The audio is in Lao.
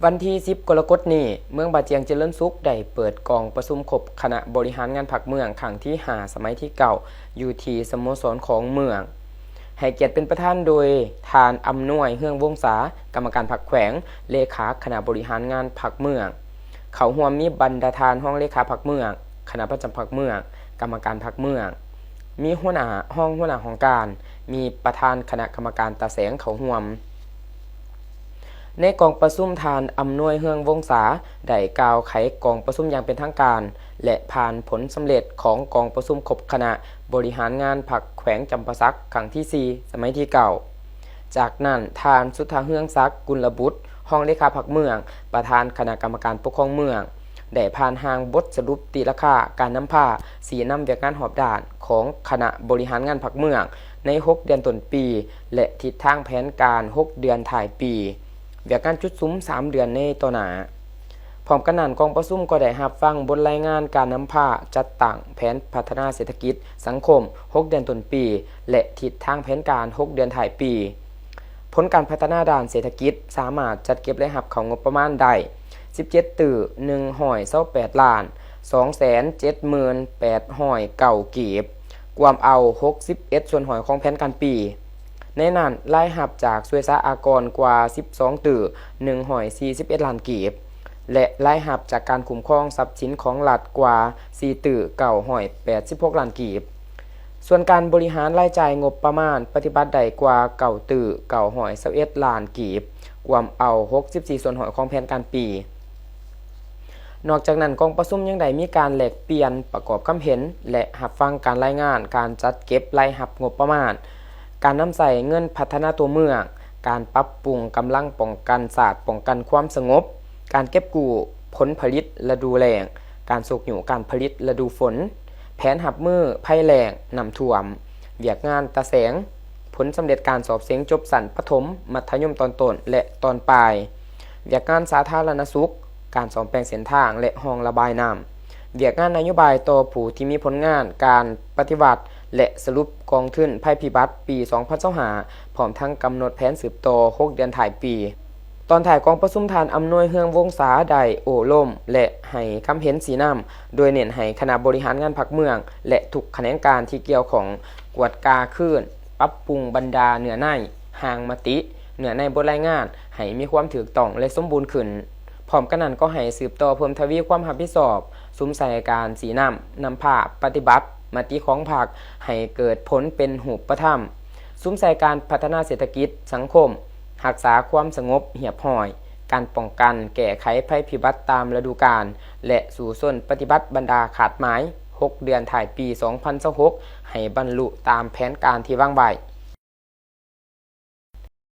ວັນທີສິບ ກໍລະກົດນີ້, ເມືອງບາຈຽງຈະເລີນສຸກ ໄດ້ເປີດກອງປະຊຸມຄົບຄະນະບໍລິຫານງານພັກເມືອງ ຄັ້ງທີຫ້າ ສະໄໝທີເກົ້າ ຢູ່ທີ່ສະໂມສອນຂອງເມືອງ, ໃຫ້ກຽດເປັນປະທານໂດຍທ່ານ ອຳນວຍ ເຮືອງວົງສາ, ກຳມະການພັກແຂວງ, ເລຂາຄະນະບໍລິຫານງານພັກເມືອງ. ເຂົ້າຮ່ວມມີບັນດາທ່ານຮອງເລຂາພັກເມືອງ, ຄະນະປະຈຳພັກເມືອງ, ກຳມະການພັກເມືອງ, ມີຫົວໜ້າ, ຮອງຫົວໜ້າຫ້ອງການ, ມີປະທານຄະນະກຳມະການຕາແສງເຂົ້າຮ່ວມ. ໃນກອງປະຊຸມ, ທ່ານ ອຳນວຍ ເຮືອງວົງສາ ໄດ້ກ່າວໄຂກອງປະຊຸມຢ່າງເປັນທາງການ ແລະ ຜ່ານຜົນສຳເລັດຂອງກອງປະຊຸມຄົບຄະນະບໍລິຫານງານພັກແຂວງຈຳປາສັກ ຄັ້ງທີສີ່ ສະໄໝທີເກົ້າ. ຈາກນັ້ນ, ທ່ານ ສຸດທະເຮືອງສັກ ກຸນລະບຸດ, ຮອງເລຂາພັກເມືອງ, ປະທານຄະນະກຳມະການປົກຄອງເມືອງ, ໄດ້ຜ່ານຮ່າງບົດສະຫຼຸບຕີລາຄາການນຳພາ, ຊີ້ນຳວຽກງານຮອບດ້ານຂອງຄະນະບໍລິຫານງານພັກເມືອງໃນຫົກເດືອນຕົ້ນປີ ແລະ ທິດທາງແຜນການຫົກເດືອນທ້າຍປີ, ວຽກງານຈຸດສຸມສາມເດືອນໃນຕໍ່ໜ້າ. ພ້ອມກັນນັ້ນ, ກອງປະຊຸມກໍໄດ້ຮັບຟັງບົດລາຍງານການນຳພາຈັດຕັ້ງແຜນພັດທະນາເສດຖະກິດສັງຄົມຫົກເດືອນຕົ້ນປີ ແລະ ທິດທາງແຜນການຫົກເດືອນທ້າຍປີ. ຜົນການພັດທະນາດ້ານເສດຖະກິດສາມາດຈັດເກັບລາຍຮັບເຂົ້າງົບປະມານໄດ້ສິບເຈັດຕື້ໜຶ່ງຮ້ອຍຊາວແປດລ້ານສອງແສນເຈັດໝື່ນແປດຮ້ອຍເກົ້າກີບ, ກວມເອົາຫົກສິບເອັດສ່ວນຮ້ອຍຂອງແຜນການປີ. ໃນນັ້ນ, ລາຍຮັບຈາກສ່ວຍສາອາກອນກວ່າສິບສອງຕື້ໜຶ່ງຮ້ອຍສີ່ສິບເອັດລ້ານກີບ ແລະ ລາຍຮັບຈາກການຄຸ້ມຄອງຊັບສິນຂອງລັດກວ່າສີ່ຕື້ເກົ້າຮ້ອຍແປດສິບຫົກລ້ານກີບ. ສ່ວນການບໍລິຫານລາຍຈ່າຍງົບປະມານປະຕິບັດໄດ້ກວ່າເກົ້າຕື້ເກົ້າຮ້ອຍຊາວເອັດລ້ານກີບ, ກວມເອົາຫົກສິບສີ່ສ່ວນຮ້ອຍຂອງແຜນການປີ. ນອກຈາກນັ້ນ, ກອງປະຊຸມຍັງໄດ້ມີການແລກປ່ຽນປະກອບຄຳເຫັນ ແລະ ຮັບຟັງການລາຍງານການຈັດເກັບລາຍຮັບງົບປະມານ, ການນຳໃຊ້ເງິນພັດທະນາຕົວເມືອງ, ການປັບປຸງກຳລັງປ້ອງກັນຊາດ, ປ້ອງກັນຄວາມສະຫງົບ, ການເກັບກູ້ຜົນຜະລິດລະດູແລ້ງ, ການຊຸກຍູ້ການຜະລິດລະດູຝົນ, ແຜນຮັບມືໄພແລ້ງ, ນ້ຳຖ້ວມ, ວຽກງານຕາແສງ, ຜົນສຳເລັດການສອບເສັງຈົບຊັ້ນປະຖົມ, ມັດທະຍົມຕອນຕົ້ນ ແລະ ຕອນປາຍ, ວຽກງານສາທາລະນະສຸກ, ການສ້ອມແປງເສັ້ນທາງ ແລະ ຮ່ອງລະບາຍນ້ຳ, ວຽກງານນະໂຍບາຍຕໍ່ຜູ້ທີ່ມີຜົນງານການປະຕິວັດ ແລະ ສະຫຼຸບກອງທຶນໄພພິບັດປີສອງພັນຊາວຫ້າ ພ້ອມທັງກຳນົດແຜນສືບຕໍ່ຫົກເດືອນທ້າຍປີ. ຕອນທ້າຍກອງປະຊຸມ, ທ່ານ ອຳນວຍ ເຮືອງວົງສາ ໄດ້ໂອ້ລົມ ແລະ ໃຫ້ຄຳເຫັນຊີ້ນຳ, ໂດຍເນັ້ນໃຫ້ຄະນະບໍລິຫານງານພັກເມືອງ ແລະ ທຸກຂະແໜງການທີ່ກ່ຽວຂ້ອງ ກວດກາຄືນ, ປັບປຸງບັນດາເນື້ອໃນຮ່າງມະຕິ, ເນື້ອໃນບົດລາຍງານ ໃຫ້ມີຄວາມຖືກຕ້ອງ ແລະ ສົມບູນຂຶ້ນ. ພ້ອມກັນນັ້ນ, ກໍໃຫ້ສືບຕໍ່ເພີ່ມທະວີຄວາມຮັບຜິດຊອບ, ສຸມໃສ່ການຊີ້ນຳ, ນຳພາປະຕິບັດມະຕິຂອງພັກໃຫ້ເກີດຜົນເປັນຮູບປະທຳ, ສຸມໃສ່ການພັດທະນາເສດຖະກິດ, ສັງຄົມ, ຮັກສາຄວາມສະຫງົບຮຽບຮ້ອຍ, ການປ້ອງກັນແກ້ໄຂໄພພິບັດຕາມລະດູການ ແລະ ສູ້ຊົນປະຕິບັດບັນດາຄາດໝາຍຫົກເດືອນທ້າຍປີສອງພັນຊາວຫົກ ໃຫ້ບັນລຸຕາມແຜນການທີ່ວາງໄວ້.